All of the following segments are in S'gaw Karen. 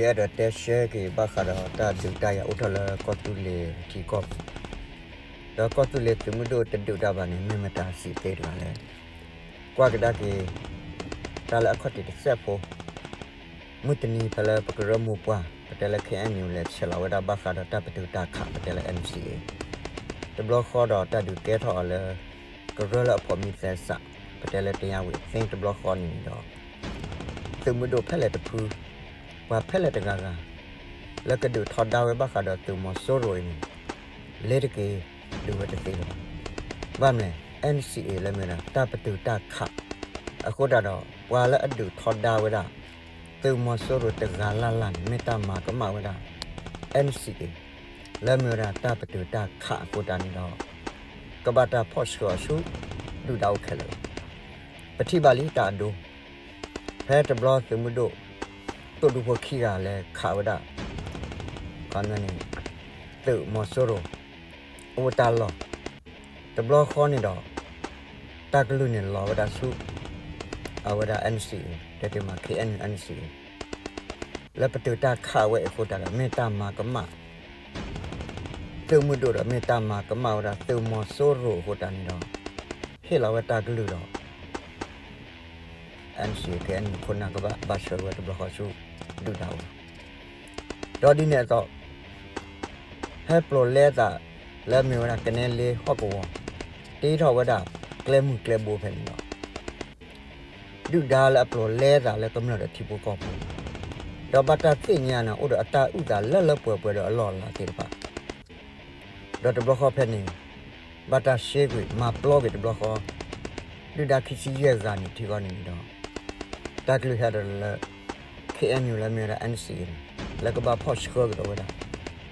ယအဲၣ်ဒိးတဲရှဲက့ၤဘၣ်ဃးဒီးတၢ်ဒုးတၢ်ယၤအိၣ်ထီၣ်လၢကီၢ်သူလ့ၤထံကီၢ်ပူၤ, ဒီးကီၢ်သူလ့ၤသုးမုၢ်ဒိၣ်တဒုးတၢ်ဘၣ်န့ၣ် မ့ၢ်မတၤစံးသ့တဂၤလဲၣ်. ကွၢ်ကဒါက့ၤ တၢ်လၢအခီၣ်ထံးတစဲးဖိ မုၢ်တနံၤဖဲလၢပကရၢမိၢ်ပှၢ် ပတဲလၢ K N U လဲၤဆဲးလီၤဝဲဒၣ်ဘၣ်ဃးဒီးတၢ်ပတုာ်တၢ်ခး ပတဲလၢ N C A တဘျီဃီဒီးတၢ်ဒုးကဲထီၣ်အီၤလၢ ကရၢလၢအဖိးမံသဲစး ပတဲလၢ တယါဝံၤသ့ တဘျီဃီန့ၣ်န့ၣ်ဒီး သုးမုၢ်ဒိၣ်ဖဲလဲၣ်တဖု ပှၤဖဲလဲၣ်တဂၤဂၤ လၢကဒုးထီဒါဝဲဘၣ်ဃးဒီးသုးမီၤစိရိၤအံၤန့ၣ် လ့ၤတက့ၤ ဒုးဝဲတသ့လၢၤဘၣ်. ဘၣ်မနုၤလဲၣ် N C A လၢမ့ၢ်ဝဲဒၣ်တၢ်ပတုာ်တၢ်ခး အဃိတၢ်ဒီး ပှၤလၢအဒုးထီဒါဝဲဒၣ် သုးမီၤစိရိၤတဂၤလၢ်လၢ်န့ၣ် မ့ၢ်တၢ်မၤကမၣ်ဝဲဒၣ် N C A လၢမ့ၢ်ဝဲဒၣ်တၢ်ပတုာ်တၢ်ခးအဃိတၢ်န့ၣ်ဒီး ကဘၣ်တၢ်ဖီၣ်ဆှၢအီၤဆူ ဒုၣ်ဒါအိၣ်ခဲလၢာ်လီၤ. ပထံၣ်ဘၣ်လံတၢ်အဒိ ဖဲတဘျီသုးမုၢ်ဒိၣ် သိၣ်ဒူဖိခံဂၤလဲၤခးဝဲဒၣ် ခီန့ၣ် သုးမီၤစိရိၤ အအိၣ်တၢ်လီၢ် တဘျီဃီန့ၣ်ဒီး တၢ်ကလုၢ်န့ၣ်လီၤဝဲဒၣ်ဆူ အဝဲဒၣ် N C A တဲတ့ၢ်မး K N U N C A လၢပတုာ်တၢ်ခးဝဲအံၤအဃိတၢ်ဒီး မ့ၢ်တၢ်မၤကမၣ် သုးမုၢ်ဒိၣ်ဒီးမ့ၢ်တၢ်မၤကမၣ်ဝဲဒၣ်သုးမီၤစိရိၤအဃိတၢ်န့ၣ်ဒီး ဟ့ၣ်လီၤဝဲတၢ်ကလုၢ်ဒီး N C A K N U ခိၣ်နၢ်ကဘၣ်ဘၣ်ဆှၢဝဲတဘျီဃီဆူ ဒုၣ်ဒါအိၣ်လီၤ. ဒီးဒ်န့ၣ်အသိး ဟဲပျိာ်လဲသးလၢမ့ၢ်ဝဲဒၣ်ကနဲလ့ဟီၣ်ကဝီၤ တ့ထီၣ်ဝဲဒၣ်ကျဲမုၢ်ကျဲဘိဖဲန့ၣ်ဒီး ဒုၣ်ဒါလၢအပျိာ်လဲသးလၢကမျၢၢ်ဒီးထံဖိကီၢ်ဖိ ဒီးဘၣ်တၢ်သ့ၣ်ညါန့ၣ် အိၣ်ဒီးအတၢ်အုၣ်သးလၢလၢပှဲၤပှဲၤဒီးအလီၢ်အလၤသ့ၣ်တဖၣ် ဒီးတဘျီဃီဖဲန့ၣ် ဘၣ်တၢ်ရှဲကွံာ်မၤပျီကွံာ်တဘျီဃီ ဒုၣ်ဒါခံဆံယဲၢ်ဂၤန့ၣ်ထံဃီန့ၣ်ဒီး တၢ်ကလုၢ်ဟဲဒီးလၢ K N U လၢမ့ၢ်ဝဲဒၣ် N C A န့ၣ် လၢကဘၣ်ဖီၣ်ဆှၢကဒီးဝဲဒၣ်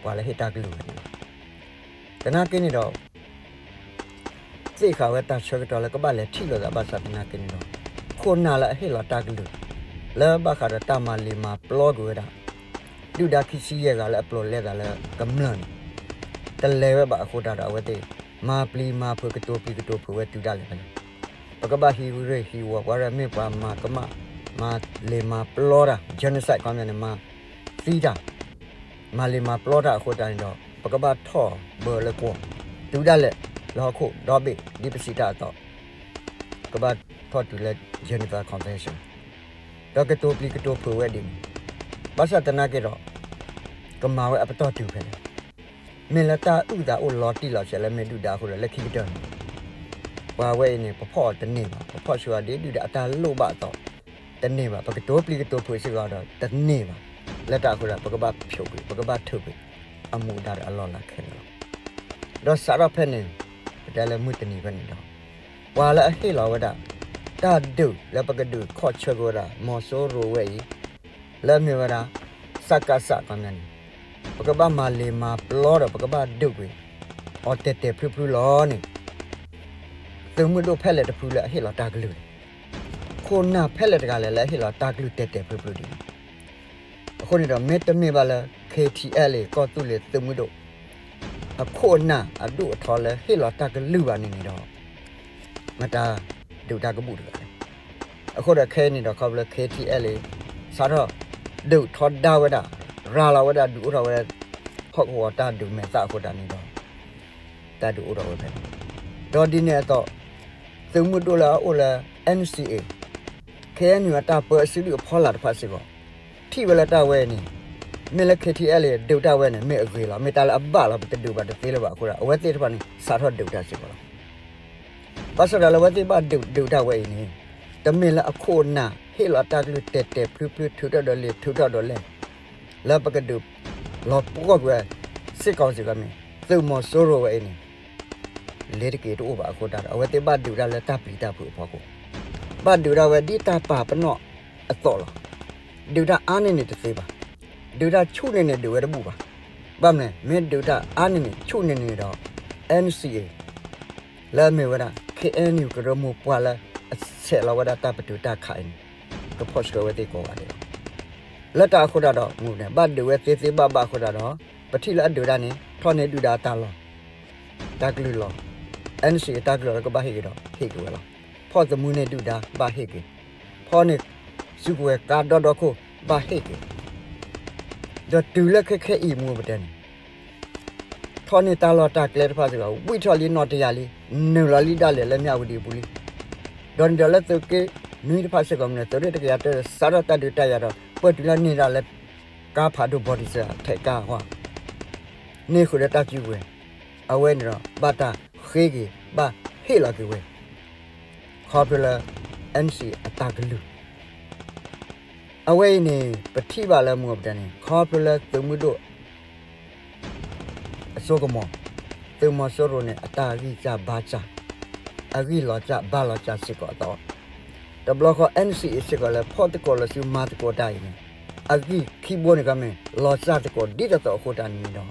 ပှၤလၢဟ့ၣ်တၢ်ကလုၢ်ဝဲန့ၣ်လီၤ. သနာ်က့န့ၣ်ဒီး သ့ၣ်ဃာ်ဝဲတၢ်ဆၢကတီၢ်လၢကဘၣ်လဲၤထံၣ်လိာ်သးဘၣ်ဆၣ်သနာ်က့န့ၣ်ဒီး ခိၣ်နၢ်လၢအဟ့ၣ်လီၤတၢ်ကလုၢ် လၢဘၣ်ဃးဒီးတၢ်မၤလ့ၤမၤပျီကွံာ်ဝဲဒၣ် ဒုၣ်ဒါခံဆံယဲၢ်ဂၤလၢအပျိာ်လဲသးလၢကမျၢၢ်န့ၣ် တလဲၤဝဲဘၣ်အဃိတၢ်ဒီး အဝဲသ့ၣ် မၤပျံၤမၤဖုးကတိၤပျံၤကတိၤဖုးဝဲတုၤဒၣ်လဲာ်ဖဲလဲၣ်. ပကဘၣ်ဟံးရ့ၣ်ဟံးဝီၤပှၤရဲၣ်မ့ၢ်ပှၤမၤကမၣ် မၤလ့ၤမၤပျီတၢ် genocide ခီပညီန့ၣ် မၤသံတၢ် မၤလ့ၤမၤပျီတၢ်အဃိတၢ်န့ၣ်ဒီး ပကဘၣ်ထီၣ်ဘၢလၢကွီၢ် တုၤဒၣ်လဲာ် လၢဟီၣ်ခိၣ်ဒီဘ့ၣ်ဒ်ပစံးတၢ်အသိး ကဘၣ်ထီၣ်တုၤလၢ Geneva Convention ဒီးကတိၤပျံၤကတိၤဖုးဝဲဒ်န့ၣ် ဘၣ်ဆၣ်သနာ်က့ဒီး ကမၤဝဲအပတီၢ်တုၤဖဲလဲၣ်. မ့ၢ်လၢတၢ်အုၣ်သးအိၣ်လီၤတံၢ်လီၤဆဲးလၢမ့ၢ်ဒုၣ်ဒါအဃိဒီး လၢခံကတၢၢ်န့ၣ် ပှၤဝဲအံၤန့ၣ် ပဖီၣ်အီၤတန့ၢ်ဘၣ်, ပဖီၣ်ဆှၢအီၤဒ်ဒုၣ်ဒါအတၢ်လိၣ်ဘၣ်အသိး တန့ၢ်ဘၣ်, ပကတိၤပျံၤကတိၤဖုးစ့ၢ်ကီးဒီးတန့ၢ်ဘၣ်, လၢတၢ်အဃိဒီး ပကဘၣ်ဖျိးကွံာ်, ပကဘၣ်ထုးကွံာ် အမူဒါဒီးအလီၢ်လၤခဲလၢာ်လီၤ. ဒီးစးထီၣ်ဖဲန့ၣ် ပတဲလၢမုၢ်တနံၤဖဲန့ၣ်ဒီး ပှၤလၢအဟ့ၣ်လီၤဝဲဒၣ် တၢ်ဒုးလၢပကဒုးခီၣ်ဆၢက့ၤဝဲဒၣ် မီၤစိရိၤဝဲအံၤ လၢအမ့ၢ်ဝဲဒၣ် စကစ ခီပညီန့ၣ် ပကဘၣ်မၤလ့ၤမၤပျီဒီး ပကဘၣ်ဒုးကွံာ်အီၤတဲာ်တဲာ်ဖျုးဖျုးလီၤန့ၣ် သုးမုၢ်ဒိၣ်ဖဲလဲၣ်တဖုလၢအဟ့ၣ်လီၤတၢ်ကလုၢ်လဲၣ်. ခိၣ်နၢ်ဖဲလဲၣ်တဂၤလဲၣ် လၢအဟ့ၣ်လီၤတၢ်ကလုၢ်တဲာ်တဲာ်ဖျုးဖျုးဒ်န့ၣ်. အဃိန့ၣ်ဒီး မ့တမ့ၢ်ဘၣ်လၢ K T L A ကီၢ်သူလ့ၤသုးမုၢ်ဒိၣ် အခိၣ်အနၢ်အဒိၣ်အထီလၢဟ့ၣ်လီၤတၢ်ကလုၢ်ဘၣ်န့ၣ်န့ၣ်ဒီး မတၤဒုးတၢ်ကဘူၣ်တဂၤလဲၣ်. အဃိဒီးခဲအံၤန့ၣ်ဒီး ခီဖျိ K T L A စးထီၣ်ဒုးထီဒါဝဲဒၣ် ရၤလီၤဝဲဒၣ်ဒုးအိၣ်ထီၣ်ဝဲ ဟီၣ်ကဝီၤတၢ်ဒုးမဲာ်သၣ်အဃိတၢ်န့ၣ်ဒီး တၢ်ဒုးအိၣ်ထီၣ်ဝဲဖဲန့ၣ် ဒီးဒ်န့ၣ်အသိး သုးမုၢ်ဒိၣ်လၢအအိၣ်လၢ N C A K N U အတၢ်ပၢအစုဒုၣ်အဖီလာ်တဖၣ်စ့ၢ်ကီး ထံၣ်ဝဲလၢတၢ်ဝဲအံၤန့ၣ် မ့ၢ်လၢ K T L A ဒုးတၢ်ဝဲန့ၣ် မ့ၢ်အဂ့ၤလီၤ. မ့ၢ်တၢ်လၢအဘၣ်လီၤ ပတဒုးဘၣ်တသ့လၢၤဘၣ်အဃိဒီး အဝဲသ့ၣ်တဖၣ်န့ၣ် စးထီၣ်ဒုးတၢ်စ့ၢ်ကီးလီၤ. ဘၣ်ဆၣ်ဒီးလၢအဝဲသ့ၣ်ဘၣ်ဒုးဒုးတၢ်ဝဲအံၤန့ၣ် တမ့ၢ်လၢအခိၣ်အနၢ်ဟ့ၣ်လီၤတၢ်ကလုၢ်တဲာ်တဲာ်ဖျုးဖျုး ထုးထီၣ်ဒီးလံာ် ထုးထီၣ်ဒီးလဲၢ် လၢပကဒုးလီၤပှီၢ်ကွံာ်ဝဲ စ့ၢ်ကီးစ့ၢ်ကီးမ့ၢ် သုးမီၤစိရိၤဝဲအံၤန့ၣ် လ့ၤတက့ၤတအိၣ်ဘၣ်အဃိတၢ်ဒီး အဝဲသ့ၣ်ဘၣ်ဒုးတၢ်လၢတၢ်ပျံၤတၢ်ဖုးအဖီခိၣ် ဘၣ်ဒုးတၢ်ဝဲဒ်တၢ်ပာ်ပနီၣ်အသိးလီၤ. ဒုးတၢ်အါန့ၢ်န့ၣ်တသ့ဘၣ်. ဒုးတၢ်ဆူၣ်န့ၢ်န့ၣ်ဒုးဝဲတဘူၣ်ဘၣ်. ဘၣ်မနုၤလဲၣ် မ့ၢ်ဒုးတၢ်အါန့ၢ်န့ၣ် ဆူၣ်န့ၢ်န့ၣ်ဒီး N C A လၢအမ့ၢ်ဝဲဒၣ် K N U ကရၢမိၢ်ပှၢ်လၢအဆဲးလီၤဝဲဒၣ်တၢ်ပတုာ်တၢ်ခးအံၤန့ၣ် ကဖီၣ်ဆှၢဝဲသ့ၣ်ကိးဂၤဒဲးလီၤ. လၢတၢ်အဃိတၢ်ဒီး မ့ၢ်ဘၣ်ဒုးဝဲသ့သ့ဘၣ်ဘၣ်အဃိတၢ်ဒီး ပထံၣ်လၢအဒုးတၢ်န့ၣ် ထီၣ်န့ၢ်ဒုၣ်ဒါအတၢ်လီၢ် တၢ်ကလုၢ်လီၤ. N C A တၢ်ကလုၢ်လီၤလၢကဘၣ်ဟ့ၣ်က့ၤဒီး ဟ့ၣ်က့ၤဝဲလီၤ. ဖီၣ်သမူန့ၢ်ဒုၣ်ဒါဘၣ်ဟ့ၣ်က့ၤ, ဖီၣ်န့ၢ်စုကဝဲၤကါဒီဒီခိၣ်ဘၣ်ဟ့ၣ်က့ၤ, ဒီးတုၤလၢခဲခဲအံၤမူပတဲန့ၣ် ထီၣ်န့ၢ်တၢ်လီၢ်တၢ်ကျဲတဖၣ်စ့ၢ်ကီး ဝံၣ်ထီၣ်လံနီၢ်တယၢ်လံ, နုာ်လီၤလံဒၣ်လဲာ်လၢမၠးဝတံၤအပူၤလံ. ဒီးန့ၣ်ဒီးလၢသုးက့နွံတဖၣ်စ့ၢ်ကီးမနုၤ သုးရ့ၣ်တကယၤတၢ စးထီၣ်တၢ်ဒုးတၢ်ယၤဒီး ပၢၢ်တုၤလၢန့ၢ်ဒၣ်လၢ ကါဖးဒိၣ်ဘီဒံစၢ ထဲးကါအဂီၢ် န့ၢ်ဃုာ်ဒီးတၢ်စုကဝဲၤ, အဝဲန့ၣ်ဒီး ဘၣ်တၢ်ဃ့က့ၤ ဘၣ်ဟ့ၣ်လီၤက့ၤဝဲ ခီဖျိလၢ NCA အတၢ်ကလုၢ် အဝဲအံၤန့ၣ် ပထံၣ်ဘၣ်လၢမူပတဲန့ၣ် ခီဖျိလၢသုးမုၢ်ဒိၣ် အစိကမီၤ, သုးမီၤစိရိၤန့ၣ် အတၢ်ဂံၢ်စၢ်ဘါစၢ်, အဂံၢ်လီၤစၢ်ဘါလီၤစၢ်စ့ၢ်ကီးအသီ, တဘျီဃီ NCA စ့ၢ်ကီးလၢဖီၣ်သကိးလၢစုမၤသကိးတၢ်အံၤန့ၣ် အဂံၢ်ခံဘိန့ၣ်ကမ့ၢ် လီၤစၢ်သကိးဒ်သိးသိးအဃိတၢ်န့ၣ်ဒီး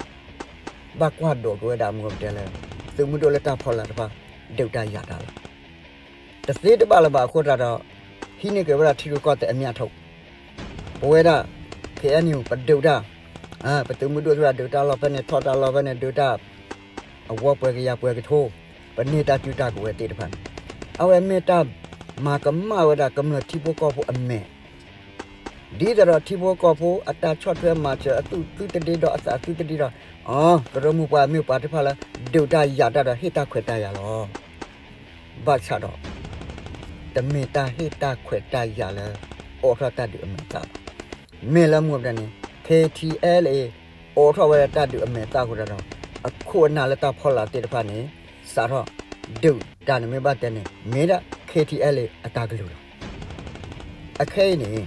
ဘၣ်ကွၢ်ဒိးက့ၤဝဲဒၣ်မူပတဲလၢ သုးမုၢ်ဒိၣ်လၢတၢ်ဖီလာ်တဖၣ် ဒုးတၢ်ယၤတၢ်လီၤ. တသ့တဘၣ်လၢၤဘၣ်အဃိတၢ်ဒီး ဟံးန့ၢ်က့ၤဝဲဒၣ်ထံရူၢ်ကီၢ်သဲးအမြတ်ထုတ်, ပဝဲဒၣ် KNU ပဒုးတၢ်, ပသုးမုၢ်ဒိၣ်သ့ၣ်တဖၣ်ဒုးတၢ်လီၢ်ဖဲန့ၣ် ထီၣ်တၢ်လီၢ်ဖဲန့ၣ် ဒုးတၢ် အဝီပှဲၤကယၤပှဲၤကထိ, ပန့ၢ်တၢ်စုတၢ်ကဝဲၤသ့ၣ်တဖၣ်န့ၣ် အဝဲမ့ၢ်တၢ်မၤကမၣ်ဝဲဒၣ်ကမျၢၢ်ထံဖိကီၢ်ဖိအမဲာ် ဒ်သိးဒီးထံဖိကီၢ်ဖိအတၢ်ဆီၣ်ထွဲမၤစၢၤအသူၣ်သုတဒ့ဒီးအသးသုတဒ့ဒီး အကရၢမိၢ်ပှၢ်မ့ၢ်ပှၤတဖၣ်လၢ ဒုးတၢ်ယၤတၢ်ဒီးဟ့ၣ်တၢ်ခွဲးတၢ်ယာ်လီၤ. ဘၣ်ဆၣ်ဒီး တမ့ၢ်တၢ်ဟ့ၣ်တၢ်ခွဲးတၢ်ယာ်လၢ အိးထီၣ်တၢ်ဒုးအမဲာ်သၣ်ဘၣ်. မ့ၢ်လၢမူပတဲန့ၣ် KTLA အိးထီၣ်ဝဲဒၣ်တၢ်ဒုးအမဲာ်သၣ်အဃိတၢ်ဒီး အခိၣ်အနၢ်လၢတၢ်ဖီလာ်သ့ၣ်တဖၣ်န့ၣ် စးထီၣ်ဒုးတၢ်န့ၣ်မ့ၢ်ဘၣ်တဲန့ၣ် မ့ၢ်ဒၣ် KTLA အတၢ်ကလုၢ်လီၤ. အခဲအံၤန့ၣ်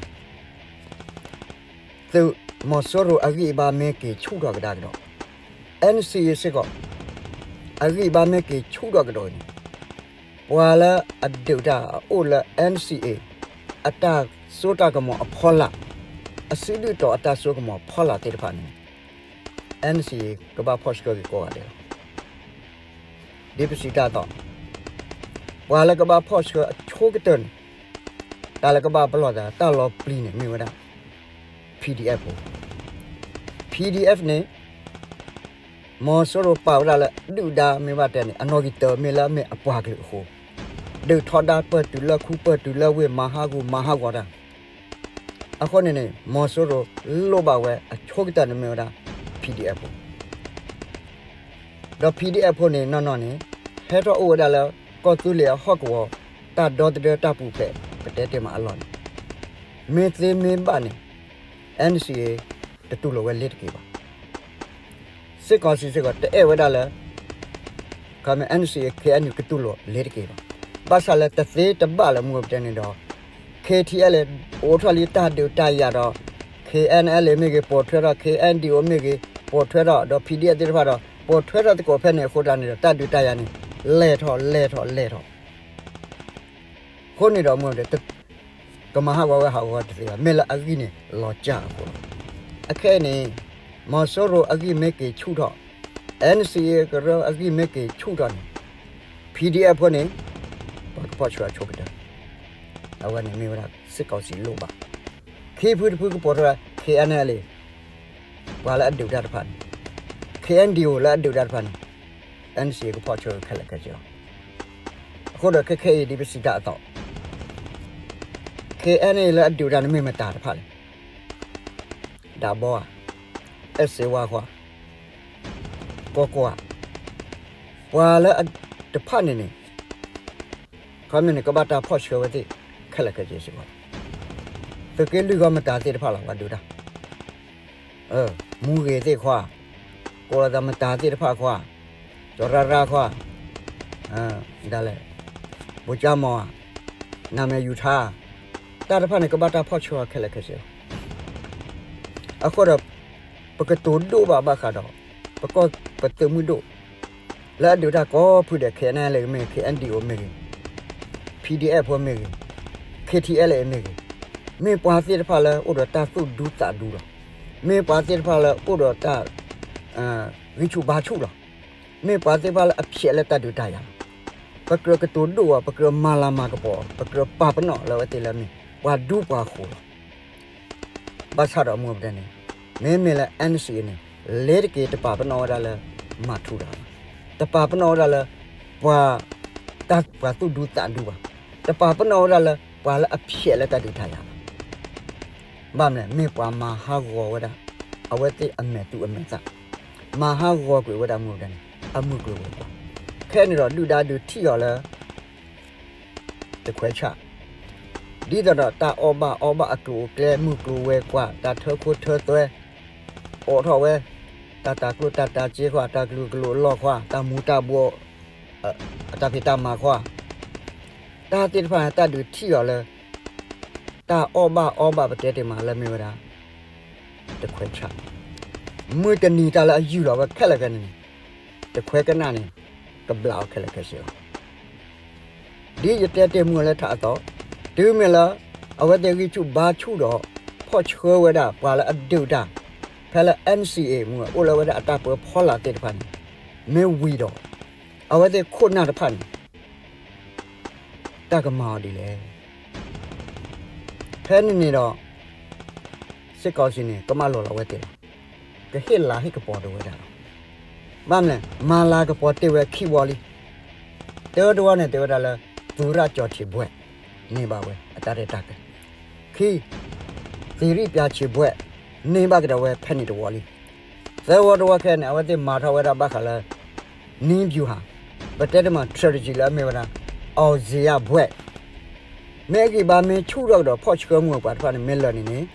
သုးမီၤစိရိၤအဂံၢ်အဘါမ့ၢ်က့ၤဆူၣ်ထီၣ်ကဒါကဒီး NCA စ့ၢ်ကီး အဂံၢ်အဘါမ့ၢ်က့ၤဆူၣ်ထီၣ်ကဒီးအံၤန့ၣ် ပှၤလၢအဒုးတၢ်အအိၣ်လၢ NCA အတၢ်စိတၢ်ကမီၤအဖီလာ်, အစုဒုၣ်တီၤအတၢ်စိကမီၤဖီလာ်သ့ၣ်တဖၣ်န့ၣ် NCA ကဘၣ်ဖီၣ်ဆှၢက့ၤကိးဂၤဒဲးလီၤ. ဒ်ပစံးတၢ်အသိး ပှၤလၢကဘၣ်ဖီၣ်ဆှၢအဆိကတၢၢ်န့ၣ် တၢ်လၢကဘၣ်ပလီၢ်သးတၢ်လီၤပျံၤန့ၣ်မ့ၢ်ဝဲဒၣ် PDF ဖိ, PDF န့ၣ် မီၤစိရိၤပာ်ဝဲဒၣ်လၢဒုၣ်ဒါမ့ၢ်ဘၣ်တဲန့ၣ် အနီၣ်ဂံၢ်တၢမ့ၢ်လၢအမ့ၢ်အပှၤကလုာ်အဃိ, ဒုးထီဒါပၢၢ်တုၤလၢခူပၢၢ်တုၤလၢဝ့ၢ်မၤဟးဂူာ်မၤဟးဂီၤတၢ် အဃိန့ၣ်န့ၣ် မီၤစိရိၤလိၣ်ဘၣ်ဝဲအဆိကတၢၢ်န့ၣ်မ့ၢ်ဝဲဒၣ် PDF ဖိ ဒီး PDF ဖိန့ၣ်နီၢ်နီၢ်န့ၣ် ဟဲထီၣ်အိၣ်ဝဲဒၣ်လၢ ကီၢ်သူလ့ၤအဟီၣ်ကဝီၤ တၢ်ဒီသဒၢတၢ်ပူၤဖျဲး ပတဲတ့ၢ်မးအလီၢ်န့ၣ် မ့ၢ်သ့မ့ၢ်ဘၣ်န့ၣ် NCA တတူၢ်လိာ်ဝဲလ့ၤတက့ၤဘၣ်. စ့ၢ်ကီးစံးစ့ၢ်ကီးတအဲၣ်ဝဲဒၣ်လၢ ခီမ့ၢ် NCA KNU ကတူၢ်လိာ်လ့ၤတက့ၤဘၣ်. ဘၣ်ဆၣ်လၢတသ့တဘၣ်လၢမူပတဲန့ၣ်ဒီး KTLA အိးထီၣ်လံတၢ်ဒုးတၢ်ယၤဒီး KNLA မ့ၢ်ဂ့ၤ ပိာ်ထွဲထီၣ် KNDO မ့ၢ်ဂ့ၤ ပိာ်ထွဲထီၣ်ဒီး PDF သ့ၣ်တဖၣ်ဒီး ပိာ်ထွဲထီၣ်သကိးဖဲန့ၣ်အဃိတၢ်န့ၣ်ဒီး တၢ်ဒုးတၢ်ယၤန့ၣ် လဲၢ်ထီၣ်လဲၢ်ထီၣ်လဲၢ်ထီၣ် အဃိန့ၣ်ဒီးမူပတဲ ကမၤဟးဂီၤဝဲဟးဂီၤတသ့ဘၣ် မ့ၢ်လၢအဂံၢ်န့ၣ်လီၤစၢ်အဃိလီၤ. အခဲအံၤန့ၣ် မီၤစိရိၤအဂံၢ်မ့ၢ်က့ၤဆူၣ်ထီၣ် NCA ကရၢအဂံၢ်မ့ၢ်က့ၤဆူၣ်ထီၣ်န့ၣ် PDF ဖိန့ၣ် ပှၤကဖီၣ်ဆှၢအဆိကတၢၢ် အဝဲန့ၣ်မ့ၢ်ဝဲဒၣ် စစ်ကောင်စီလိၣ်ဘၣ်. ခံဖုတဖုကပိာ်ထွဲ KNLA ပှၤလၢအဒုးတၢ်တဖၣ်န့ၣ် KNDO လၢအဒုးတၢ်တဖၣ်န့ၣ် NCA ကဖီၣ်ဆှၢခဲလၢာ်ခဲဆ့လီၤ. အဃိဒီးခဲခဲအံၤဒ်ပစံးတၢ်အသိး KNA လၢအဒုးတၢ်န့ၣ်မ့ၢ်မတၤတဖၣ်လဲၣ်. ဒးဘီဧါ, အဲၣ်စ့ဝါဃီဧါ, ကီကီဧါ, ပှၤလၢအတဖၣ်န့ၣ်န့ၣ် ခီမ့ၢ်န့ၣ် ကဘၣ်တၢ်ဖီၣ်ဆှၢဝဲသ့ၣ် ခဲလၢာ်ခဲဆ့စ့ၢ်ကီးလီၤ. သုးက့လွံၢ်ဂီၢ်မတၤသ့ၣ်တဖၣ်လီၤ ပှၤဒုးတၢ် မူဂ့ၤသ့ၣ်ခွါ, ကိးလီၤသးမတၤသ့ၣ်တဖၣ်ခွါ, ကၠီၤရၢ်ရၢ်ခွါ, ဒ်လဲၣ်, ဘိၣ်ကၠၢမီၤဧါ, နမဲာ်ယူၤထါ, တၢ်တဖၣ်န့ၣ် ကဘၣ်တၢ်ဖီၣ်ဆှၢအီၤခဲလၢာ်ခဲဆ့လီၤ. အဃိဒီး ပကတိၤဒိၣ်ဘၣ်ဘၣ်ဃးဒီး ပကီၢ်ပသုးမုၢ်ဒိၣ် လၢအဒုးတၢ်ကိးဖုဒဲး KNLA မ့ၢ်ဂ့ၤ, KNDO မ့ၢ်ဂ့ၤ, PDF ဖိမ့ၢ်ဂ့ၤ, KTLA မ့ၢ်ဂ့ၤ, မ့ၢ်ပှၤသ့ၣ်တဖၣ်လၢအိၣ်ဒီးတၢ်သူၣ်ဒူသးဒူလီၤ. မ့ၢ်ပှၤသ့ၣ်တဖၣ်လၢအိၣ်ဒီးတၢ် ဂံၢ်ဆူၣ်ဘါဆူၣ်လီၤ. မ့ၢ်ပှၤသ့ၣ်တဖၣ်လၢအဖျဲးလၢတၢ်ဒုးတၢ်ယၤလီၤ. ပကြၢးကတိၤဒိၣ်အီၤ, ပကြၢးမၤလၤမၤကပီၤအီၤ, ပကြၢးပာ်ပနီၣ်လၢအဝဲသ့ၣ်လၢအမ့ၢ် ပှၤဒူပှၤဃိၤလီၤ. ဘၣ်ဆၣ်ဒီးမူပတဲန့ၣ် မ့မ့ၢ်လၢ NCA န့ၣ် လ့ၤတက့ၤ တပာ်ပနီၣ်ဝဲဒၣ်လၢ မၤထူတၢ်ဘၣ်, တပာ်ပနီၣ်ဝဲဒၣ်လၢ ပှၤ တၢ်ပှၤသူၣ်ဒူသးဒူဘၣ်, တပာ်ပနီၣ်ဝဲဒၣ်လၢ ပှၤလၢအဖျဲးလၢတၢ်ဒုးတၢ်ယၤဘၣ်. ဘၣ်မနုၤလဲၣ်, မ့ၢ်ပှၤမၤဟးဂီၤဝဲဒၣ် အဝဲသ့ၣ်အမဲာ်သူအမဲာ်သၣ်, မၤဟးဂီၤကွံာ်ဝဲဒၣ်မုၢ်တနံၤ အမုၢ်ကျိၤဝဲၤကွာ်, ခဲအံၤန့ၣ်ဒီးဒုၣ်ဒါဒုးထံၣ်အီၤလၢ တခွဲးဆၣ်, ဒ်သိးဒီးတၢ်အီၣ်ဘၣ်အီဘၣ်အကျိၤအကျဲ မုၢ်ကျိၤဝဲၤကွာ် တၢ်ထၢခိထၢသွဲ အိးထီၣ်ဝဲ, တၢ်တၤကျိၣ်တၢ်တၤစ့ခွါ တၢ်ကလုာ်ကလိာ်အလီၢ်ခွါ တၢ်မူၤတၢ်ဘှီး အတၢ်ဖံးတၢ်မၤခွါ, တၢ်သ့ၣ်တဖၣ်န့ၣ် တၢ်ဒုးထံၣ်အီၤလၢ တၢ်အီၣ်ဘၣ်အီဘၣ်ပတဲတ့ၢ်မးလၢမ့ၢ်ဝဲဒၣ် တခွဲးဆၣ်, မုၢ်တနံၤတၢ်လၢအယူၢ်လီၤဝဲခဲလၢာ်ခဲဆ့န့ၣ် တခွဲးကနၣ်န့ၣ် ကဘျးအီၤခဲလၢာ်ခဲဆ့လီၤ. ဒ်ယတဲတ့ၢ်မုၢ်လၢထးအသီ, တုၤမ့ၢ်လၢ အဝဲသ့ၣ်ဂံၢ်ဆူၣ်ဘါဆူၣ်ဒီး ဖီၣ်ဆှၢဝဲဒၣ်ပှၤလၢအဒုးတၢ် ဖဲလၢ NCA မုၢ်အိၣ်လၢဝဲဒၣ်အတၢ်ပၢဖီလာ်သ့ၣ်တဖၣ်န့ၣ် မ့ၢ်ဝံၤဒီး အဝဲသ့ၣ်ခိၣ်နၢ်တဖၣ်န့ၣ် တၢ်ကမၤအီၤဒ်လဲၣ်. ဖဲန့ၣ်န့ၣ်ဒီး စစ်ကောင်စီန့ၣ် ကမၢလီၤလီၤဝဲသ့ၣ်လီၤ. ကဟ့ၣ်လၤဟ့ၣ်ကပီၤတဝဲဒၣ်လီၤ. ဘၣ်မနုၤလဲၣ် မၤလၤကပီၤတ့ၢ်ဝဲခံဝီလံ. တၢတဝီန့ၣ် တဲဝဲဒၣ်လၢ သူရကျော်ထင်ဘွဲ့ န့ၢ်ဘၣ်ဝဲအတၢ်ရဲၣ်တၢ်ကျဲၤ, ခံ သီရိပျံချစ်ဘွဲ့ န့ၢ်ဘၣ်ကဒီးဝဲဖဲန့ၣ်တဝီလံ. သၢဝီတဝီခဲအံၤန့ၣ် အဝဲသ့ၣ်မၤထီၣ်ဝဲဒၣ်ဘၣ်ဃးလၢ နည်းဗျူဟာ ပတဲတ့ၢ်မး strategy လၢအမ့ၢ်ဝဲဒၣ် အောင်ဇေယျဘွဲ့ မ့ၢ်အဂံၢ်ဘါမ့ၢ်ဆူၣ်ထီၣ်ကဒီး ဖီၣ်ဆှၢမုၢ်ပှၤတဖၣ်န့ၣ် မ့ၢ်လၢာ်န့ၣ်န့ၣ်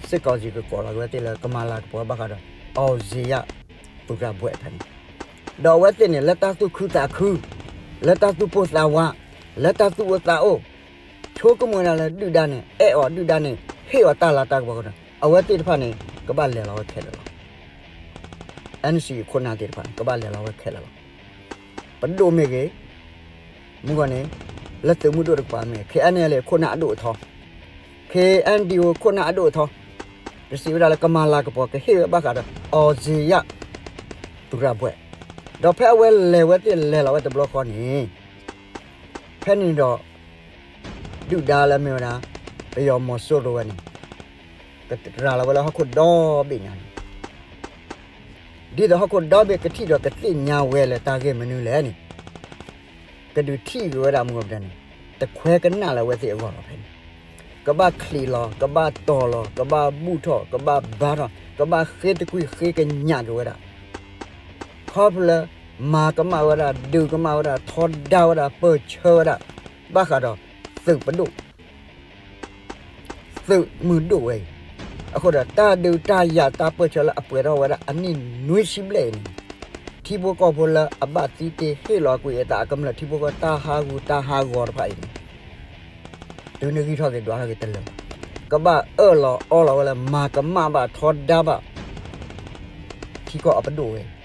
စစ်ကောင်စီ ကကိးလီၤက့ၤဝဲသ့ၣ်လၢကမၤလၤကပီၤဘၣ်ဃးဒီး အောင်ဇေယျ သူရဘွဲ့ဖဲန့ၣ်, ဒီးအဝဲသ့ၣ်န့ၣ် လၢတၢ်သူၣ်ခုသးခု, လၢတၢ်သူၣ်ပိၢ်သးဝး, လၢတၢ်သူၣ်အိၣ်သးအိၣ်, ဆိကမိၣ်ဝဲဒၣ်လၢဒုၣ်ဒါန့ၣ် အဲၣ်အီၤ ဒုၣ်ဒါန့ၣ် ဟ့ၣ်အီၤတၢ်လၤတၢ်ကပီၤအဃိဒီး အဝဲသ့ၣ်တဖၣ်န့ၣ် ကဘၣ်လဲၤလီၤဝဲခဲလၢာ်လီၤ. NCA ခိၣ်နၢ်သ့ၣ်တဖၣ်န့ၣ် ကဘၣ်လဲၤလီၤဝဲခဲလၢာ်လီၤ. ပဒိၣ်မ့ၢ်ဂ့ၤ, မုၢ်ဂီၢ်န့ၣ် လၢသုးမုၢ်ဒိၣ်တကပၤမ့ၢ်ဂ့ၤ, KNLA ခိၣ်နၢ်အဒိၣ်အထီ, KNDO ခိၣ်နၢ်အဒိၣ်အထီ, ကစံးဝဲဒၣ်လၢကမၤလၤကပီၤ ကဟ့ၣ်ဝဲဘၣ်ဃးဒီး အောင်ဇေယျ သူရဘွဲ့, ဒီးဖဲအဝဲလဲၤဝဲသ့ၣ်လဲၤလီၤဝဲတဘျီဃီန့ၣ် ဖဲန့ၣ်ဒီး ဒုၣ်ဒါလၢမ့ၢ်ဝဲဒၣ် ပယီၤမီၤစိရိၤဝဲန့ၣ် ကရၤလီၤဝဲလၢဟီၣ်ခိၣ်ဒီဘ့ၣ်ညါန့ၣ်, ဒ်သိးဟီၣ်ခိၣ်ဒီဘ့ၣ်ကထံၣ်ဒီးကသ့ၣ်ညါဝဲလၢတၢ်ဂ့ၢ်မနုၤလဲၣ်န့ၣ်, ကဒုးထံၣ်က့ၤဝဲဒၣ်မုၢ်ဂီၤပတဲန့ၣ် တခွဲးကနၣ်လၢအဝဲသ့ၣ်အဂီၢ်လီၤဖဲန့ၣ်, ကဘၣ်ချံးလီၤ ကဘၣ်တီၤလီၤ ကဘၣ်ဘူၣ်ထီၣ် ကဘၣ်ဘါထီၣ် ကဘၣ်ဃ့တကွံၢ်ဃ့ကညးက့ၤဝဲဒၣ် ခီဖျိလၢ မၤကမၣ်ဝဲဒၣ် ဒုးကမၣ်ဝဲဒၣ် ထီဒါဝဲဒၣ် ပၢၢ်ဆၢဝဲဒၣ် ဘၣ်ဃးဒီး သုးပဒိၣ် သုးမုၢ်ဒိၣ်ဝဲအံၤ, အဃိဒီး တၢ်ဒုးတၢ်ယၤတၢ်ပၢၢ်ဆၢလၢအပှဲၤထီၣ်ဝဲဒၣ် အနံၣ်နွံဆံဘျဲၣ်အံၤန့ၣ်, ထံဖိကီၢ်ဖိလၢအဘၣ်သံတ့ၢ်ဟ့ၣ်လီၤကွံာ်အသးအကမျၢၢ် ထံဖိကီၢ်တၢ်ဟးဂူာ်တၢ်ဟးဂီၤတဖၣ်အံၤန့ၣ် တုၤနဂံၢ်ထီၣ်က့ၤဒွးထီၣ်က့ၤတလၢာ်ဘၣ်, ကဘၣ်အၢၣ်လီၤအီလီၤဝဲလၢ မၤကမၣ်ဘၣ်ထီဒါဘၣ် ထံကီၢ်အပဒိၣ်ဝဲအံၤ,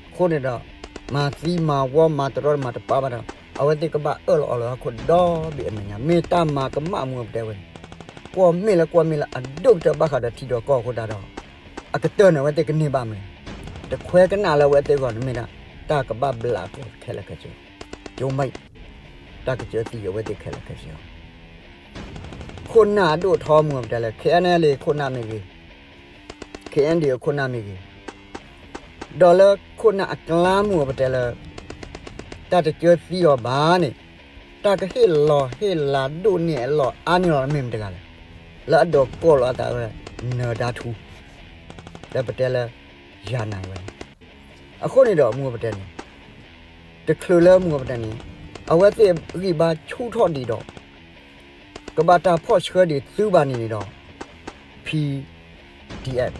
အဃိန့ၣ်ဒီး မၤသံမၤဝီမၤတရီတမၤတပါဘၣ်ဒီး အဝဲသ့ၣ်ကဘၣ်အၢၣ်လီၤအီလီၤဟီၣ်ခိၣ်ဒီဘ့ၣ်အမဲာ်ညါ မ့ၢ်တၢ်မၤကမၣ်မုၢ်ပတဲဝဲန့ၣ်, ကွီၢ်မ့ၢ်လၢကွီၢ်မ့ၢ်လၢအဒိၣ်ကတၢၢ်ဘၣ်ဃးဒီးထံဒီးကီၢ်အဃိသတးဒီး အကတၢၢ်န့ၣ်အဝဲသ့ၣ်ကန့ၢ်ဘၣ်မနုၤလဲၣ်, တခွဲးကနၣ်လၢအဝဲသ့ၣ်အဂီၢ်န့ၣ်မ့ၢ်ဒၣ် တၢ်ကဘၣ်ဘျးကီၢ်ခဲလၢာ်ခဲဆ့, ကၠိမံ တၢ်ကစၢသံအဝဲသ့ၣ်ခဲလၢာ်ခဲဆ့လီၤ. ခိၣ်နၢ်အဒိၣ်ထီမုၢ်ပတဲလၢ KNLA ခိၣ်နၢ်မ့ၢ်ဂ့ၤ, KNDO ခိၣ်နၢ်မ့ၢ်ဂ့ၤ, ဒီးလၢခိၣ်နၢ်အကျါမုၢ်ပတဲလၢ တၢ်တစၢသံအီၤဘၣ်န့ၣ်, တၢ်ကဟ့ၣ်လီၤဟ့ၣ်လၤဒိၣ်န့ၢ်အလီၢ်အါန့ၢ်လီၤမ့ၢ်မတဂၤလဲၣ်, လၢအဒိးကိးလီၤအသးဝဲ နၢၤဒါထူ လၢပတဲလၢ ယၤနၤဝဲန့ၣ်, အဃိန့ၣ်ဒီးမုၢ်ပတဲန့ၣ် တချုးလၢမုၢ်ပတဲန့ၣ် အဝဲသ့ၣ်ဂံၢ်ဘါဆူၣ်ထီၣ်ဒံးဒီး ကဘၣ်တၢ်ဖီၣ်ဆှၢဒံးသုဘၣ်န့ၣ်န့ၣ်ဒီး PDF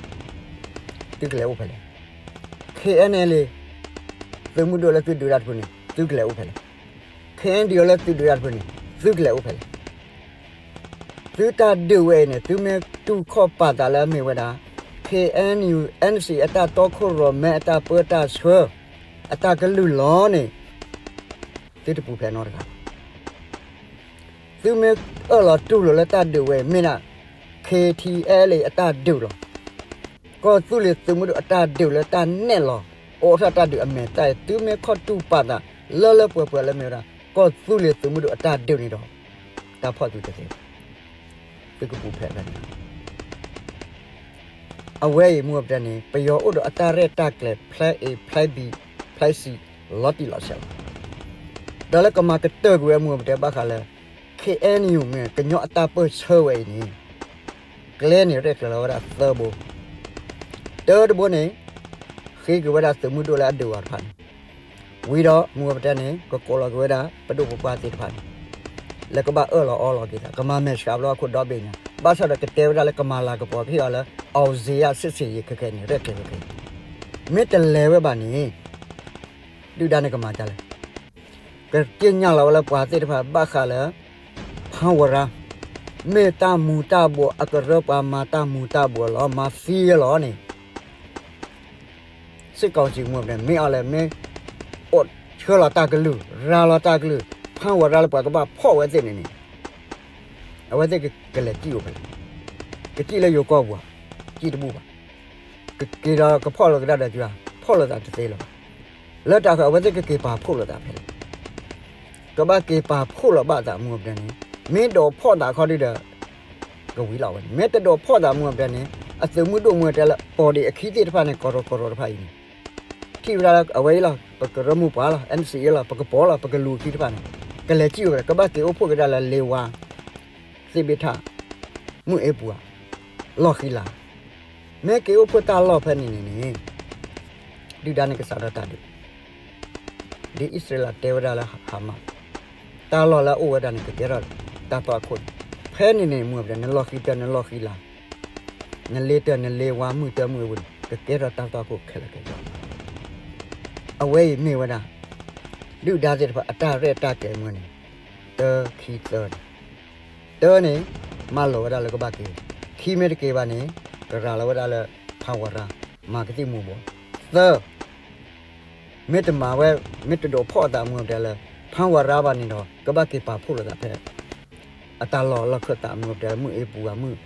သုကလဲၤအိၣ်ဖဲလဲၣ်, KNLA သုးမုၢ်ဒိၣ်လၢသုဒုးတၢ်တဖုန့ၣ် သုကလဲၤအိၣ်ဖဲလဲၣ်, KNDO လၢသုဒုးတၢ်တဖုန့ၣ် သုကလဲၤအိၣ်ဖဲလဲၣ်. သုတၢ်ဒုးဝဲအံၤန့ၣ် သုမ့ၢ်တူၢ်ခီၣ်ပာ်သးလၢအမ့ၢ်ဝဲဒၣ် KNU NC အတၢ်တီခိၣ်ရိၣ်မဲအတၢ်ပၢတၢ်ဆှၢ အတၢ်ကလုၢ်လီၤန့ၣ် သုတပူၤဖျဲးနီတဂၤဘၣ်. သုမ့ၢ်အၢၣ်လီၤတူၢ်လိာ်လၢတၢ်ဒုးဝဲအံၤ မ့ၢ်ဒၣ် KTLA အတၢ်ဒုးလီၤ. ကီၢ်သူလ့ၤသုးမုၢ်ဒိၣ်အတၢ်ဒုးလၢတၢ်နဲၣ်လီၤ အိးထီၣ်တၢ်ဒုးအမဲာ်သၣ်အံၤ သုမ့ၢ်ခီၣ်တူၢ်ပာ်သး လၢလၢပှဲၤပှဲၤလၢမ့ၢ်ဝဲဒၣ် ကီၢ်သူလ့ၤသုးမုၢ်ဒိၣ်အတၢ်ဒုးန့ၣ်ဒီး တၢ်ဖီၣ်သုတသ့ဘၣ်. သုကပူၤဖျဲးဖဲန့ၣ်လီၤ. အဝဲအံၤမုၢ်ပတဲန့ၣ် ပယီၤအိၣ်ဒီးအတၢ်ရဲၣ်တၢ်ကျဲၤ plan A, plan B, plan C လီၤတံၢ်လီၤဆဲးလီၤ. ဒီးလၢကမၤကတၢၢ်ကွံာ်ဝဲမုၢ်ပတဲဘၣ်ဃးလၢ KNU မ့ၢ်ကညီအတၢ်ပၢၢ်ဆၢဝဲအံၤန့ၣ် ကျဲန့ၣ်ရဲၣ်ကျဲၤလီၤဝဲဒၣ်သၢဘိ, တၢတဘိန့ၣ် ဃ့က့ၤဝဲဒၣ်သုးမုၢ်ဒိၣ်လၢအဒုးအီၤတဖၣ်န့ၣ်, ဝံၤဒီးမုၢ်ဝဲပတဲန့ၣ် ကကိးလီၤက့ၤဝဲဒၣ် ပဒိၣ်ပပှၢ်သ့ၣ်တဖၣ်န့ၣ် လၢကဘၣ်အၢၣ်လီၤအီလီၤက့ၤသး ကမၤမဲာ်ဆှးဘျီအခိၣ်ဒီဘ့ၣ်ညါ ဘၣ်ဆၣ်ဒီးကတဲဝဲဒၣ်လၢကမၤလၤကပီၤကဟ့ၣ်အီၤလၢ အောင်ဇေယျစစ်ဆင်ရေး ခဲခဲအံၤန့ၣ် ရဲၣ်ကျဲၤဝဲခဲအံၤ, မ့ၢ်တလဲၤဝဲဘၣ်န့ၣ် ဒုၣ်ဒါန့ၣ်ကမၤဒ်လဲၣ် ကက့ညၣ်လီၤဝဲလၢပှၤသ့ၣ်တဖၣ်ဘၣ်ဃးလၢ ဖၣ်ဝရၣ် မ့ၢ်တၢ်မူၤတၢ်ဘှီးအကရၢပှၤမၤတၢ်မူၤတၢ်ဘှီးလီၤ မၤသံလီၤန့ၣ် စစ်ကောင်စီ မ့ၢ်ပတဲ မ့ၢ်အီၤလဲၣ် မ့ၢ်အိၣ်ဆှၢလီၤတၢ်ကလုၢ် ရၤလီၤတၢ်ကလုၢ် ဖၣ်ဝရၣ်လၢပှၤကဘၣ်ဖီၣ်ဝဲသ့ၣ်န့ၣ်န့ၣ် အဝဲသ့ၣ်ကလဲၤစံၣ်အိၣ်ဖဲလဲၣ်, ကစံၣ်လၢယိၤကီၢ်ပူၤဧါ, စံၣ်တဘူၣ်ဘၣ်, ကက့ၤဒီးကဖီၣ်လိာ်ကဒါဒီး ဖီၣ်လိာ်သးတသ့လၢၤဘၣ်, လၢတၢ်ဃၢၤအဝဲသ့ၣ်ကက့ၤပာ်ဖှိၣ်လိာ်သးဖဲလဲၣ်, ကဘၣ်က့ၤပာ်ဖှိၣ်လိာ်ဘၣ်သး မ့ၢ်ပတဲန့ၣ်, မ့ၢ်ဒိးဖီၣ်သးခီဒုဒီး ကဝံၤလီၤဝဲန့ၣ် မ့ၢ်တဒိးဖီၣ်သး မ့ၢ်ပတဲန့ၣ် အသုးမုၢ်ဒိၣ် မ့ၢ်ပတဲလၢ ပီၣ်ဒံးအခံသ့ၣ်တဖၣ်န့ၣ် ကီၢ်ရၢကီၢ်ရၢတဖၣ်အံၤန့ၣ် ထံၣ်ဝဲဒၣ်လၢအဝဲအံၤလီၤ ပကရၢမိၢ်ပှၢ်လီၤ NCA လီၤ ပကပီၤလီၤ ပကလူၤအခံတဖၣ်န့ၣ် ကလဲၤစံၣ်ဝဲ ကဘၣ်က့ၤအိၣ်ဖှိၣ်ကဒါလၢ လ့ဝါ သ့ၣ်ဘ့ၣ်ထၣ် မုၢ်အ့ပူၤဧါ လီၢ်ဃံလၤ, မ့ၢ်က့ၤအိၣ်ဖှိၣ်တၢ်လီၢ်ဖဲန့ၣ်န့ၣ်န့ၣ် ဒုၣ်ဒါန့ၣ်ကစးထီၣ်တၢ်ဒုး ဒ်အံၣ်စရ့လးတဲဝဲဒၣ်လၢ Hamas တၢ်လီၢ်လၢအအိၣ်ဝဲဒၣ်န့ၣ် ကကဲထီၣ်တၢ်သွၣ်ခိၣ်န့ၣ်, ဖဲန့ၣ်န့ၣ် မ့ၢ်ပတဲ နလီၢ်ဃံတၢ်နလီၢ်ဃံလၤ, နလ့တၢ်နလ့ဝါ မုၢ်တၢ်မုၢ်အ့ပူၤန့ၣ် ကကဲထီၣ်တၢ်သွၣ်ခိၣ်ခဲလၢာ်ခဲဆ့, အဝဲအံၤမ့ၢ်ဝဲဒၣ် ဒုၣ်ဒါသ့ၣ်တဖၣ် အတၢ်ရဲၣ်တၢ်ကျဲၤမ့ၢ်န့ၣ် တၢ ခံ သၢန့ၣ်, တၢန့ၣ် မၢလီၤဝဲဒၣ်လၢကဘၣ်က့ၤ, ခံမ့ၢ်တက့ၤဘၣ်န့ၣ် ကရၤလီၤဝဲဒၣ်လၢ ဖၣ်ဝရၣ် မၤကသံၣ်မူၤဘှီး, သၢ မ့ၢ်တမၤဝဲ မ့ၢ်တဒိးဖီၣ်အသး မ့ၢ်ပတဲလၢ ဖၣ်ဝရၣ်ဘၣ်န့ၣ်ဒီး ကဘၣ်က့ၤပာ်ဖှိၣ်လိာ်သးဖဲ အတၢ်လီၢ်လီၢ်ခၢၣ်သး မ့ၢ်ပတဲလၢ မုၢ်အ့ပူၤဧါ မုၢ်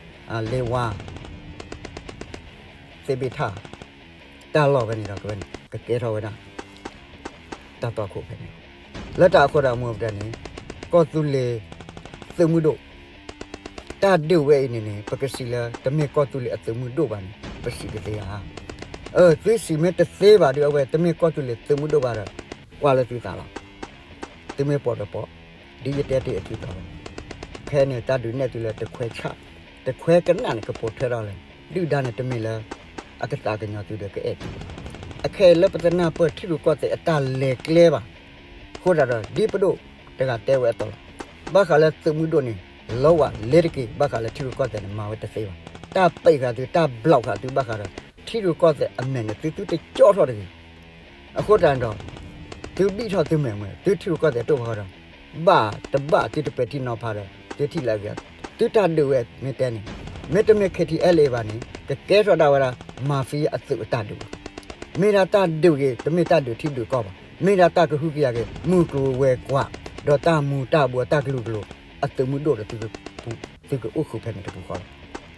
လ့ဝါ သ့ၣ်ဘ့ၣ်ထၣ် တၢ်လီၢ်ဖဲန့ၣ်ဒီး ကဝဲန့ၣ် ကကဲထီၣ်ဝဲဒၣ် တၢ်သွၣ်ခိၣ်ဖဲန့ၣ်လီၤ. လၢတၢ်အဃိဒီး မ့ၢ်ပတဲန့ၣ် ကီၢ်သူလ့ၤ သုးမုၢ်ဒိၣ် တၢ်ဒုးဝဲအံၤန့ၣ်န့ၣ် ပကစံးလၢ တမ့ၢ်ကီၢ်သူလ့ၤအသုးမုၢ်ဒိၣ်ဘၣ်န့ၣ် ပစံးကသ့ဧါ. အၢ သုစံးမ့ၢ်တသ့ဘၣ်ဒီး အဝဲတမ့ၢ်ကီၢ်သူလ့ၤသုးမုၢ်ဒိၣ်ဘၣ်ဒီး ကွၢ်လၢသုသးလီၤ. သုမ့ၢ်ပိာ်ဒီးပိာ်, ဒ်ယတဲတ့ၢ်အသုသးဝဲန့ၣ်, ခဲအံၤန့ၣ် တၢ်ဒုးနဲၣ်သုလၢတခွဲဆၣ်, တခွဲကနၣ်န့ၣ် ကပိာ်ထွဲထီၣ်လၢ ဒုၣ်ဒါန့ၣ်တမ့ၢ်လၢ အကသးကညီၤသုဒီးကအဲၣ်သုဘၣ်. အခဲအံၤလၢပတနၢ်ပၢၢ်ထံရူၢ်ကီၢ်သဲးအတၢ်လဲၤကျဲဘၣ်. အဃိသတးဒီး ဒ်ပဒိၣ်တဂၤတဲဝဲအသိးလီၤ. ဘၣ်ဃးလၢသုးမုၢ်ဒိၣ်န့ၣ် လီဝဲလဲၤတက့ၢ် ဘၣ်ဃးလၢထံရူၢ်ကီၢ်သဲးန့ၣ် မၤဝဲတသ့ဘၣ်. တၢ်ပံးဃာ်သု တၢ်ဘျီးဃာ်သုဘၣ်ဃးဒီး ထံရူၢ်ကီၢ်သဲးအမဲာ်န့ၣ် သု သုတကၠီထီၣ်တဂ့ၤ. အဃိသတးန့ၣ်ဒီး သုဘံၣ်ထီၣ်သုမဲာ်မ့ၢ် သုထံရူၢ်ကီၢ်သဲးတအိၣ်ဘၣ်ဃီဒီး ဘၣ်တဘၣ်သုတပဲာ်ထံနီၤဖးဒီး သုထံၣ်လၢအဂ့ၤ, သုတၢ်ဒုးဝဲမ့ၢ်တဲန့ၣ် မ့တမ့ၢ် KTLA ဘၣ်န့ၣ် ကကဲထီၣ်ဒၣ်ဝဲဒၣ် mafia အသုးအတၢ်ဒုးဘၣ်. မ့ၢ်ဒၣ်တၢ်ဒုးဂ့ၤ တမ့ၢ်တၢ်ဒုးထံဒုးကီၢ်ဘၣ်. မ့ၢ်ဒၣ်တၢ်ကဟုကယာ်က့ၤ မုၢ်ကျိၤဝဲၤကွာ် ဒီးတၢ်မူၤတၢ်ဘှီးတၢ်ကလုာ်ကလိၤ အသုးမုၢ်ဒိၣ်ဒီး သုကအိၣ်ဃုာ်ဖဲန့ၣ်တပူၤဃီလီ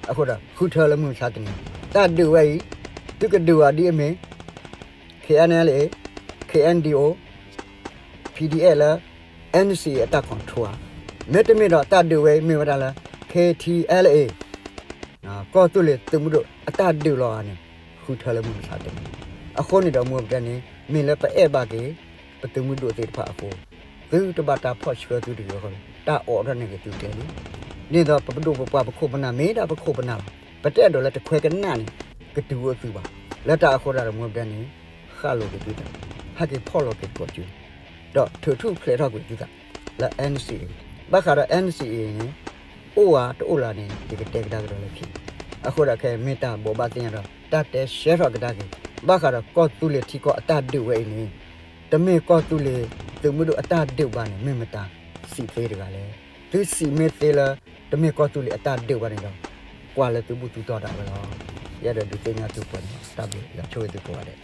ၤ. အဃိဒီး ဃုထၢလၢမုၢ်မဆါတနံၤ တၢ်ဒုးဝဲအံၤ သုကဒုးအီၤဒ်အမ့ၢ် KNLA, KNDO, PDF လၢ NCA အတၢ် control ဧါ. မ့တမ့ၢ်ဒီးတၢ်ဒုးဝဲအံၤမ့ၢ်ဝဲဒၣ်လၢ KTLA ကီၢ်သူလ့ၤသုးမုၢ်ဒိၣ်အတၢ်ဒုးလီၤဧါန့ၣ် ဃုထၢလၢမုၢ်မဆါတနံၤ. အဃိန့ၣ်ဒီး မ့ၢ်ပတဲန့ၣ် မ့ၢ်လၢပအဲၣ်ဘၣ်က့ၤ ပသုးမုၢ်ဒိၣ်သ့ၣ်တဖၣ်အဃိ သုတဘၣ်တၢ်ဖီၣ်ဆှၢသုတဂ့ၤအဃိန့ၣ် တၢ်အိးထီၣ်န့ၢ်က့ၤသုကျဲလံ. ဒ်သိးပဒိၣ်ပပှၢ်ပခိၣ်ပနၢ်မ့ၢ်ဒၣ်ပခိၣ်ပနၢ်လီၤ. ပတအဲၣ်ဒိးလၢတခွဲကနၣ်န့ၣ် ကတုၤအိၣ်သုဘၣ်. လၢတၢ်အဃိသတးဒီး မ့ၢ်ပတဲန့ၣ် ဃၣ်လိာ်က့ၤသုသး, ဟဲက့ၤဖီၣ်လိာ်က့ၤသကိးစု ဒီးထုးထူၣ်ဖျဲးထီၣ်ကွံာ်သုသး လၢ NCA ဘၣ်ဃးဒီး NCA န့ၣ် အိၣ်ဧါတအိၣ်လၢၤန့ၣ် ယကတဲကဒါကဒီးလၢခံ. အဃိဒီးခဲအံၤမ့ၢ်တၢ်ဘိးဘၣ်သ့ၣ်ညါဒီး တၢ်တဲရှဲထီၣ်ကဒါက့ၤ ဘၣ်ဃးဒီးကီၢ်သူလ့ၤထံကီၢ်အတၢ်ဒုးဝဲအံၤန့ၣ် တမ့ၢ်ကီၢ်သူလ့ၤသုးမုၢ်ဒိၣ်အတၢ်ဒုးဘၣ်န့ၣ် မ့ၢ်မတၤစံးသ့တဂၤလဲၣ်. သုစံးမ့ၢ်သ့လၢ တမ့ၢ်ကီၢ်သူလ့ၤအတၢ်ဒုးဘၣ်န့ၣ်ဒီး ကွၢ်လၢသုဘူၣ်သုတီၢ်ဒၣ်ဝဲလီၤ. ယအဲၣ်ဒိးဒုးသ့ၣ်ညါသုပှဲၤန့ၣ်လီၤ. တၢ်ဘျုးယွၤဆိၣ်ဂ့ၤသုကိးဂၤဒဲး.